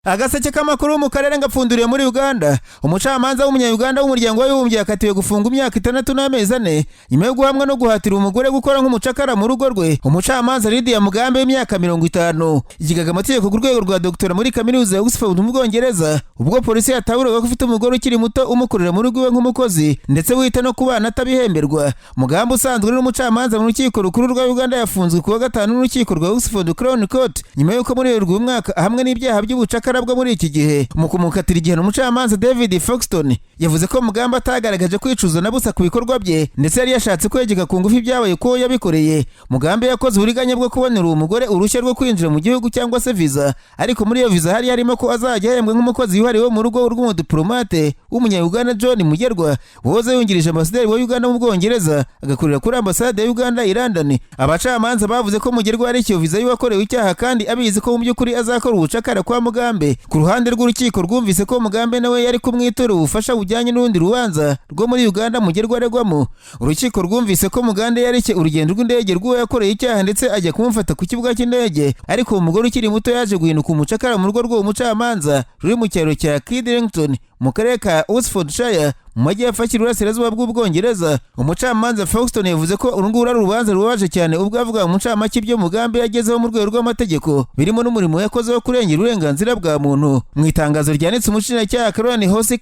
Agaseke k'amakuru mu karere ngapfunduriye muri Uganda. Umucamanza w'Umunya-Uganda w'Umuryango w'Abibumbye yakatiwe gufunga imyaka 6 n'amezi 4 nyuma yo guhamwa no guhatira umugore gukora nk'umucakara mu rugo rwe. Umucamanza Lydia Mugambe w'imyaka 50 yigaga amategeko ku rwego rwa doctora muri kaminuza ya Oxford mu Bwongereza, ubwo polisi yatahuraga ko ufite umugore ukiri muto umukorera mu rugo iwe nk'umukozi ndetse wita no ku bana atabihemberwa. Mugambe usanzwe ari n'umucamanza mu rukiko rukuru rwa Uganda yafunzwe kuwa gatanu n'urukiko rwa Oxford Crown Court nyuma y'uko muri Werurwe uyu mwaka hamwe n'ibyaha by'ubucakara bwo muri iki gihe. Mu kumukatira igihano, umucamanza David Foxton yavuze ko Mugambe atagaragaje kwicuza na busa ku bikorwa bye, ndetse yari yashatse kwegeka ku ngufu ibyabaye ko yabikoreye. Mugambe yakoze uburiganya bwo kubonera uwo mugore uruhushya rwo kwinjira mu gihugu cyangwa se visa, ariko muri iyo visa hari harimo ko azajya ahembwa nk'umukozi wihariye wo mu rugo rw'umudiplomate w'Umunya-Uganda John Mugerwa, wahoze yungirije ambasaderi wa Uganda mu Bwongereza, agakorera kuri ambasade ya Uganda i London. Abacamanza bavuze ko Mugerwa yarekeye visa y'uwakorewe icyaha kandi abizi ko mu by'ukuri azakora ubucakara kwa Mugambe. Ku ruhande rw'urukiko rwumvise ko Mugambe nawe yari kumwitura ubufasha bujyanye n'urundi rubanza rwo muri Uganda Mugerwa aregwamo. Urukiko rwumvise ko Mugambe yareke urugendo rw'indege rw'uwo yakoreye icyaha ndetse ajya kumufata ku kibuga cy'indege, ariko uwo mugore ukiri muto yaje guhinduka umucakara mu rugo rw'uwo mucamanza ruri mu cyaro cya Kidlington mu karere ka Oxfordshire mu majyepfo ashyira uburasirazuba bw'Ubwongereza. Umucamanza Foxton yavuze ko uru nguru ari urubanza rubabaje cyane, ubwo avuga mu ncamake ibyo Mugambe yagezeho mu rwego rw'amategeko, birimo n'umurimo yakoze wo kurengera uburenganzira bwa muntu. Mu itangazo ryanditse, umushinjacyaha Caroline Hosie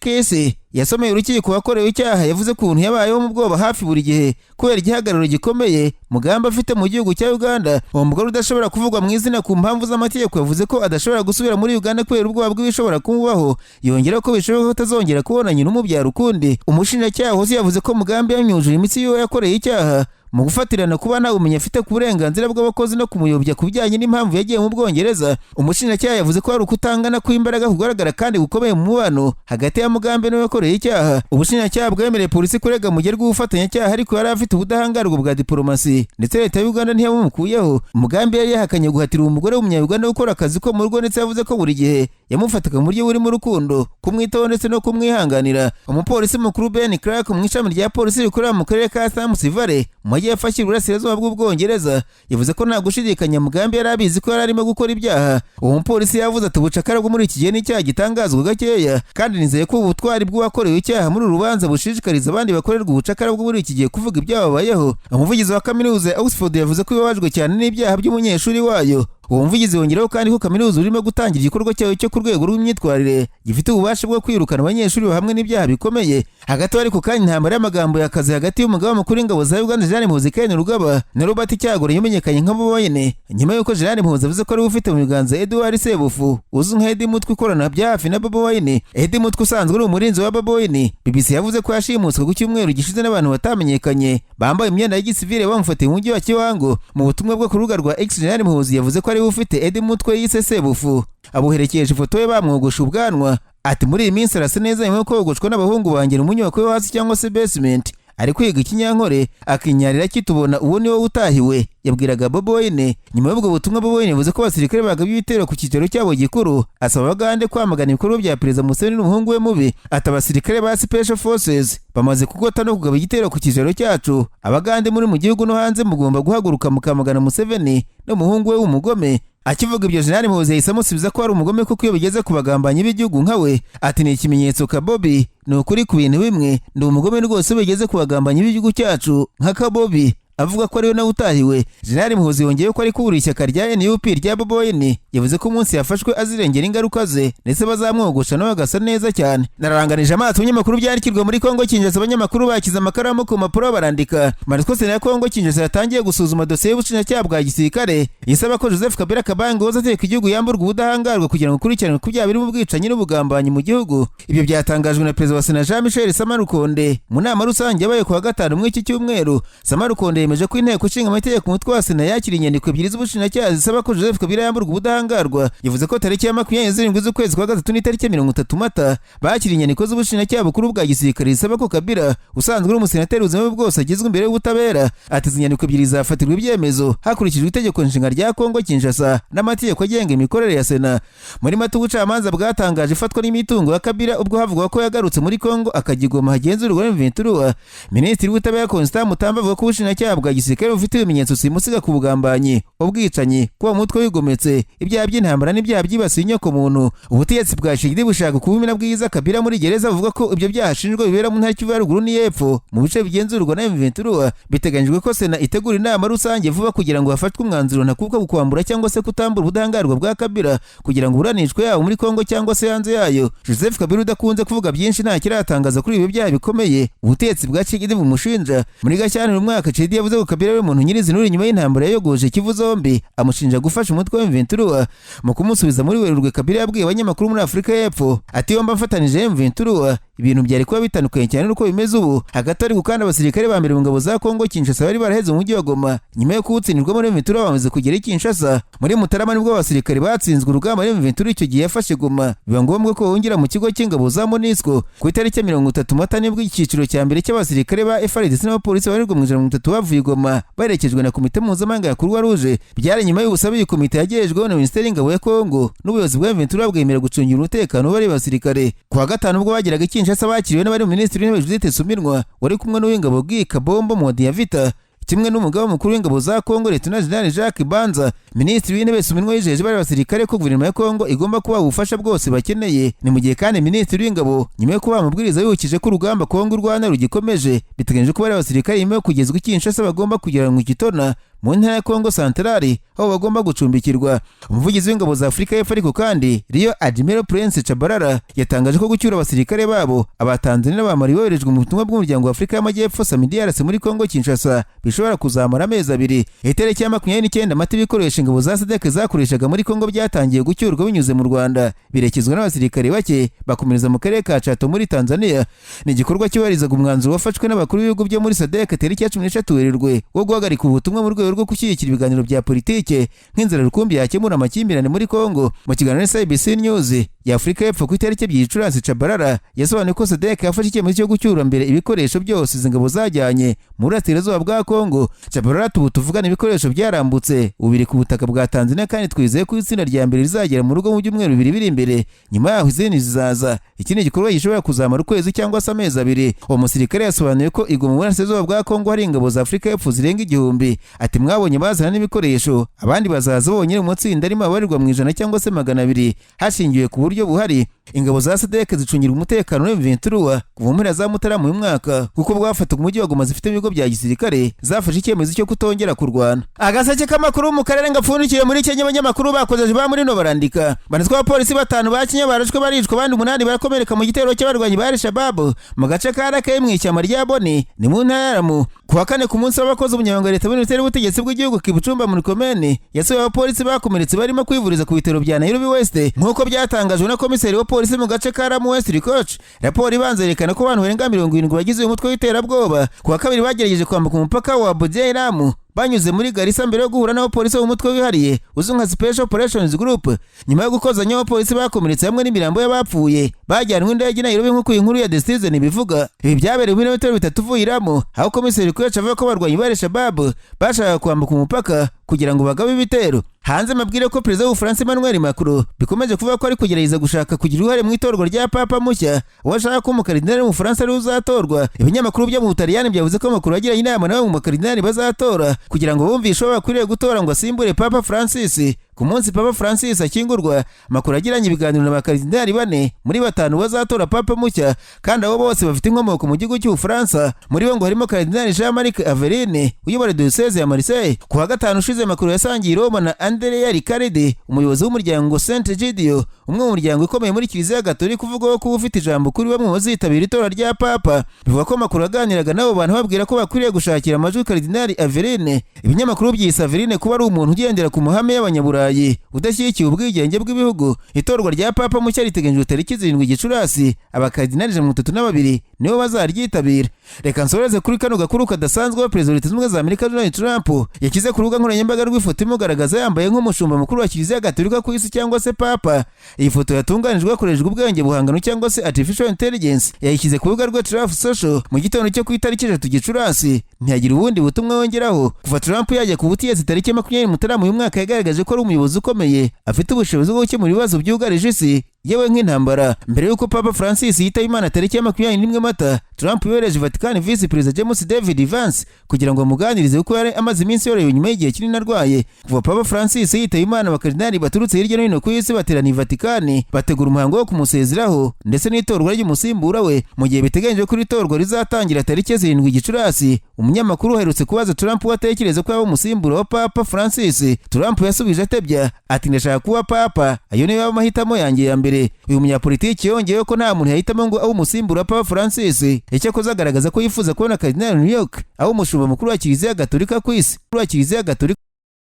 yasomeye urukiko wakorewe icyaha yavuze ukuntu yabayeho mu bwoba hafi buri gihe kubera igihagararo gikomeye Mugambe afite mu gihugu cya Uganda. Uwo mugore udashobora kuvugwa mu izina ku mpamvu z'amategeko yavuze ko adashobora gusubira muri Uganda kubera ubwoba bw'ibishobora kumubaho. Yongeraho ko bishoboka ko atazongera kubona nyina umubyara ukundi. Umushinjacyaha Hosie yavuze ko Mugambe yamyujuje imitsi y'uwo yakoreye icyaha mu gufatirana kuba nta bumenyi afite ku burenganzira bw'abakozi no kumuyobya ku bijyanye n'impamvu yagiye mu Bwongereza. Umushinjacyaha yavuze ko hari ukutangana kw'imbaraga kugaragara kandi gukomeye mu mubano hagati ya Mugambe n'uwakoreye icyaha. Ubushinjacyaha bwemereye polisi kurega Mugerwa ubufatanyacyaha, ariko yari afite ubudahangarwa bwa diporomasi ndetse leta ya Uganda ntiyabumukuyeho. Mugambe yari yahakanye guhatira uwo mugore w'Umunya-Uganda gukora akazi ko mu rugo, ndetse yavuze ko buri gihe yamufataga mu buryo burimo urukundo, kumwitaho ndetse no kumwihanganira. Umupolisi mukuru Ben Clark mu ishami rya polisi rikorera mu karere ka Thames Valley mu majyepfo ashyira uburasirazuba bw'Ubwongereza yavuze ko nta gushidikanya Mugambe yari abizi ko yari arimo gukora ibyaha. Uwo mupolisi yavuze ati: "Ubucakara bwo muri iki gihe ni icyaha gitangazwa gakeya, kandi nizeye ko ubutwari bw'uwakorewe icyaha muri uru rubanza bushishikariza abandi bakorerwa ubucakara bwo muri iki gihe kuvuga ibyababayeho." Umuvugizi wa kaminuza ya Oxford yavuze ko ibabajwe cyane n'ibyaha by'umunyeshuri wayo. Uwo muvugizi yongeraho kandi ko kaminuza urimo gutangira igikorwa cyayo cyo ku rwego rw'imyitwarire gifite ububasha bwo kwirukana abanyeshuri bahamwe n'ibyaha bikomeye. Hagati aho ariko kandi, intambara y'amagambo y'akazi hagati y'umugaba mukuru w'ingabo za Uganda Jenerali Muhoozi Kainerugaba na Robert Kyagulanyi umenyekanye nka Bobi Wine, nyuma y'uko Jenerali Muhoozi avuze ko ari we ufite mu biganza Edward Sebufu uzwi nka Eddie Mutwe ukorana bya hafi na Bobi Wine. Eddie Mutwe usanzwe ari umurinzi wa Bobi Wine, BBC yavuze ko yashimuswe ku cyumweru gishize n'abantu batamenyekanye bambaye imyenda y'igisivile bamufatiye mu mujyi wa Kiwango. Mu butumwa bwo ku rubuga rwa X, Jenerali Muhoozi yavuze ko ari we ufite Eddie Mutwe yise Sebufu, abuherekeje ifoto ye bamwogosha ubwanwa. Ati: "Muri iyi minsi arasa neza nyuma yo kogoshwa n'abahungu banjye mu nyubako yo hasi cyangwa se basement. Ari kwiga ikinyankore akinyarira kitubona. Uwo ni wowe utahiwe," yabwiraga Bobi Wine. Nyuma y'ubwo butumwa, Bobi Wine yavuze ko abasirikare bagabye ibitero ku cyicaro cyabo gikuru, asaba Abagande kwamagana ibikorwa bya Perezida Museveni n'umuhungu we mubi. Ati: "Abasirikare ba Special Forces bamaze kugota no kugaba igitero ku cyicaro cyacu. Abagande muri mu gihugu no hanze mugomba guhaguruka mukamagana Museveni n'umuhungu we w'umugome." Akivuga ibyo, Jenerali Muhoozi yahise amusubiza ko ari umugome kuko iyo bigeze ku bagambanyi b'igihugu nka we. Ati: "Ni ikimenyetso ka Bobi, ni ukuri ku bintu bimwe ndi umugome rwose iyo bigeze ku bagambanyi b'igihugu cyacu nka Kabobi," avuga ko ariwe nawe utahiwe. Jenerali Muhoozi yongeyeho ko ari kubura ishyaka rya NUP rya Bobi Wine. Yavuze ko umunsi yafashwe azirengera ingaruka ze ndetse bazamwogosha nawe agasa neza cyane. Nararanganije amaso ibinyamakuru byandikirwa muri Kongo Kinshasa. Abanyamakuru bakize amakaramu ku mpapuro barandika. Manitwo Sena ya Kongo Kinshasa yatangiye gusuzuma dosiye y'ubushinjacyaha bwa gisirikare isaba ko Joseph Kabila Kabange wahoze ateka igihugu yamburwa ubudahangarwa kugira ngo akurikiranwe ku byaha birimo ubwicanyi n'ubugambanyi mu gihugu. Ibyo byatangajwe na perezida wa Sena Jean Michel Sama Lukonde mu nama rusange yabaye ku wa gatanu muri iki cyumweru. Sama Lukonde yemeje ko Inteko Ishinga Amategeko umutwe wa Sena yakiriye inyandiko ebyiri z'ubushinjacyaha zisaba ko Joseph Kabila yamburwa ubudahangarwa. Yavuze ko tariki ya 27 z'ukwezi kwa gatatu n'itariki ya 30 Mata bakiriye inyandiko z'ubushinjacyaha bukuru bwa gisirikare zisaba ko Kabila usanzwe ari umusenateri ubuzima bwe bwose agezwa imbere y'ubutabera. Ati: "Izi nyandiko ebyiri zafatirwa ibyemezo hakurikijwe itegeko nshinga rya Kongo Kinshasa n'amategeko agenga imikorere ya Sena." Muri Mata ubucamanza bwatangaje ifatwa n'imitungo ya Kabila ubwo havugwa ko yagarutse muri Kongo akajya i Goma hagenzurwa na M23. Minisitiri w'Ubutabera Constant Mutamba avuga ko ubushinjacyaha bwa gisirikare bufite ibimenyetso simusiga ku bugambanyi, ubwicanyi, kuba umutwe wigometse, ibyaha by'intambara n'ibyaha byibasiye inyoko muntu. Ubutegetsi bwa Tshisekedi bushaka kubumira bwiza Kabila muri gereza, buvuga ko ibyo byaha ashinjwa bibera mu ntara Kivu ya ruguru n'iy'epfo mu bice bigenzurwa na M23. Biteganyijwe ko Sena itegura inama rusange vuba kugira ngo hafatwe umwanzuro ntakuka ku kwambura cyangwa se kutambura ubudahangarwa bwa Kabila kugira ngo buranishwe yaba muri Kongo cyangwa se hanze yayo. Joseph Kabila udakunze kuvuga byinshi nta kiratangaza kuri ibi byaha bikomeye ubutegetsi bwa Tshisekedi bumushinja. Muri Gashyantare umwaka, Tshisekedi yavuze ko Kabila ari umuntu nyirizina uri inyuma y'intambara yayogoje Kivu zombi, amushinja gufasha umutwe wa M23. Mu kumusubiza muri Werurwe, Kabila yabwiye abanyamakuru muri Afurika y'Epfo ati: "Yomba mfatanije M23, ibintu byari kuba bitandukanye cyane n'uko bimeze ubu." Hagati ariko kandi, abasirikare ba mbere mu ngabo za Kongo Kinshasa bari baraheze mu mujyi wa Goma nyuma yo kuwutsindirwa muri M23 bamaze kugera i Kinshasa. Muri Mutarama nibwo abasirikare batsinzwe urugamba. M23 icyo gihe yafashe Goma, biba ngombwa ko bongera mu kigo cy'ingabo za MONUSCO. Ku itariki ya 30 Mata nibwo icyiciro cya mbere cy'abasirikare ba FARDC n'abapolisi babarirwa mu 130 bavuye i Goma baherekejwe na komite mpuzamahanga ya Croix Rouge. Byari nyuma y'ubusabe iyi komite yagejejweho na Minisiteri y'Ingabo ya Kongo, n'ubuyobozi bwa M23 bwemera gucungira umutekano w'abari basirikare. Ku wa gatanu ubwo bageraga i Kinshasa, bakiriwe n'abari Minisitiri w'Intebe Judith Suminwa wari kumwe n'uw'ingabo Guy Kabombo Muadiamvita, kimwe n'umugaba mukuru w'ingabo za Kongo Lieutenant General Jacques Banza. Minisitiri w'Intebe Suminwa yijeje bari basirikare ko guverinoma ya Kongo igomba kubaha ubufasha bwose bakeneye. Ni mu gihe kandi Minisitiri w'Ingabo nyuma yo kubaha amabwiriza yibukije ko urugamba Kongo urwana rugikomeje. Biteganyijwe ko bari basirikare nyuma yo kugezwa i Kinshasa bagomba kugera mu Kitona mu ntara ya Kongo Centrale aho bagomba gucumbikirwa. Umuvugizi w'ingabo za Afurika y'Epfo ariko kandi, Rear Admiral Prince Chabalala, yatangaje ko gucyura abasirikare babo Abatanzania n'Abamali boherejwe mu butumwa bw'umuryango wa Afurika y'Amajyepfo SAMIDRC muri Kongo Kinshasa bishobora kuzamara amezi 2. Itariki ya 29 Mata, ibikoresho ingabo za SADC zakoreshaga muri Kongo byatangiye gucyurwa binyuze mu Rwanda, birekezwa n'abasirikare bake bakomereza mu karere ka Chato muri Tanzania. Ni igikorwa cyubahirizaga umwanzuro wafashwe n'abakuru b'ibihugu byo muri SADC tariki ya 13 Werurwe wo guhagarika ubutumwa mu rwego rwo gushyigikira ibiganiro bya politike nk'inzira rukumbi yakemura amakimbirane muri Kongo. Mu kiganiro na SABC News ya Afurika y'Epfo ku itariki 2 Gicurasi, Chabalala yasobanuye ko SADC yafashe icyemezo cyo gucyura mbere ibikoresho byose izi ngabo zajyanye mu burasirazuba bwa Kongo. Chabalala: "Tubu tuvugana ibikoresho byarambutse, ubu biri ku butaka bwa Tanzania, kandi twizeye ko itsinda rya mbere rizagera mu rugo mu byumweru 2 biri imbere. Nyuma yaho izindi zizaza. Iki ni igikorwa gishobora kuzamara ukwezi cyangwa se amezi 2." Uwo musirikare yasobanuye ko i Goma mu burasirazuba bwa Kongo hari ingabo za Afurika y'Epfo zirenga 1000. Ati: "Mwabonye bazana n'ibikoresho, abandi bazaza bonyine mu matsinda arimo abarirwa mu 100 cyangwa se 200 hashingiwe ku buryo buhari." Ingabo za SADC zicungira umutekano wa M23 kuva mu mpera za Mutarama uyu mwaka, kuko bwafataga umujyi wa Goma zifite ibigo bya gisirikare, zafashe icyemezo cyo kutongera kurwana. Agaseke k'amakuru mu karere ngapfundikiye muri Kenya. Abanyamakuru bakozeje ba muri no barandika banditswe: abapolisi batanu ba Kenya barashwe baricwa, abandi umunani barakomereka mu gitero cy'abarwanyi ba Al-Shabaab mu gace ka Rake mu ishyamba rya Boni, ni mu ntara ya Lamu. Ku wa kane, ku munsi w'abakozi, umunyamabanga wa leta muri minisiteri y'ubutegetsi bw'igihugu Kipchumba Murkomen yasuye abapolisi bakomeretse barimo kwivuriza ku bitaro bya Nairobi West, nk'uko byatangajwe na komiseri wa polisi mu gace ka Lamu West Koch. Raporo ibanza yerekana ko abantu barenga 70 bagize uyu mutwe w'iterabwoba ku wa kabiri bagerageje kwambuka umupaka wa Aberdare Lamu banyuze muri Garissa mbere yo guhura n'abapolisi b'umutwe wihariye uzwi nka Special Operations Group. Nyuma yo gukozanya, abapolisi bakomeretse hamwe n'imirambo y'abapfuye bajyanwe indege i Nairobi, nk'uko iyi nkuru ya The Citizen ibivuga. Ibi byabereye mu birometero 3 uvuye i Lamu, aho komiseri Koech avuga ko abarwanyi ba Al-Shabaab bashakaga kwambuka umupaka kugira ngo bagabe ibitero. Hanze amabwire ko perezida w'Ubufaransa Emmanuel Macron bikomeje kuvuga ko ari kugerageza gushaka kugira uruhare mu itorwa rya papa mushya, uwo ashaka ko umukardinali w'Umufaransa ariwe uzatorwa. Ibinyamakuru byo mu Butaliyani byavuze ko Macron yagiranye inama nawe mu bakardinali bazatora kugira ngo bumvishe uwo bakwiriye gutora ngo asimbure Papa Francis ku munsi Papa Francis akingurwa. Macron yagiranye ibiganiro na bakardinali bane muri batanu bazatora papa mushya, kandi abo bose bafite inkomoko mu gihugu cy'Ubufaransa. Muri bo ngo harimo Kardinali Jean-Marc Aveline uyobora diyoseze ya Marseille. Ku wa gatanu ushize, Macron yasangiye i Roma na Andrea Riccardi, umuyobozi w'umuryango Saint Egidio, umwe mu muryango ukomeye muri Kiliziya Gatolika uvugwaho kuba ufite ijambo kuri bamwe mu bazitabira itora rya papa. Bivuga ko Macron yaganiraga n'abo bantu babwira ko bakwiriye gushakira amajwi Kardinali Aveline. Ibinyamakuru byise Aveline kuba ari umuntu ugendera ku mahame y'Abanyaburayi udashyigikiye ubwigenge bw'ibihugu. Itorwa rya papa mushya riteganyijwe tariki 7 Gicurasi. Abakardinali 132 nibo bazaryitabira. Reka nsoreze kuri kano gakuru kadasanzwe: perezida wa Leta Zunze Ubumwe za Amerika Donald Trump yashyize ku rubuga nkoranyambaga rw'ifoto imugaragaza yambaye nk'umushumba mukuru wa Kiliziya Gatolika ku isi cyangwa se papa. Iyi foto yatunganijwe hakoreshejwe ubwenge buhangano cyangwa se artificial intelligence. Yayishyize ku rubuga rwa Truth Social mu gitondo cyo ku itariki 3 Gicurasi, ntiyagira ubundi butumwa yongeraho. Kuva Trump yajya ku butegetsi tariki 20 Mutarama uyu mwaka, yagaragaje ko ari umuyobozi ukomeye, afite ubushobozi bwo gukemura ibibazo byugarije isi. yewe nk'intambara. Mbere y'uko Papa Francis yitaba Imana tariki ya 21 Mata, Trump yohereje Vatican Visi Perezida James David Vance kugira ngo amuganirize, kuko yari amaze iminsi yorohewe nyuma y'igihe kinini arwaye. Kuva Papa Francis yitaba Imana, abakaridinali baturutse hirya no hino ku isi bateraniye i Vatikani, bategura umuhango wo kumusezeraho ndetse n'itorwa ry'umusimbura we, mu gihe biteganyijwe ko iri torwa rizatangira tariki 7 Gicurasi. Umunyamakuru uherutse kubaza Trump ko atekereza ko yaba umusimbura wa Papa Francis, Trump yasubije atebya ati: "Ndashaka kuba papa, ayo niyo yaba amahitamo yanjye ya mbere." Uyu munyapolitiki yongeyeho ko nta muntu yahitamo ngo abe umusimbura wa Papa Francis. Icyakoze agaragaza ko yifuza kubona Cardinal New York abe umushumba mukuru wa Kiliziya Gatolika ku isi, wa Kiliziya Gatolika.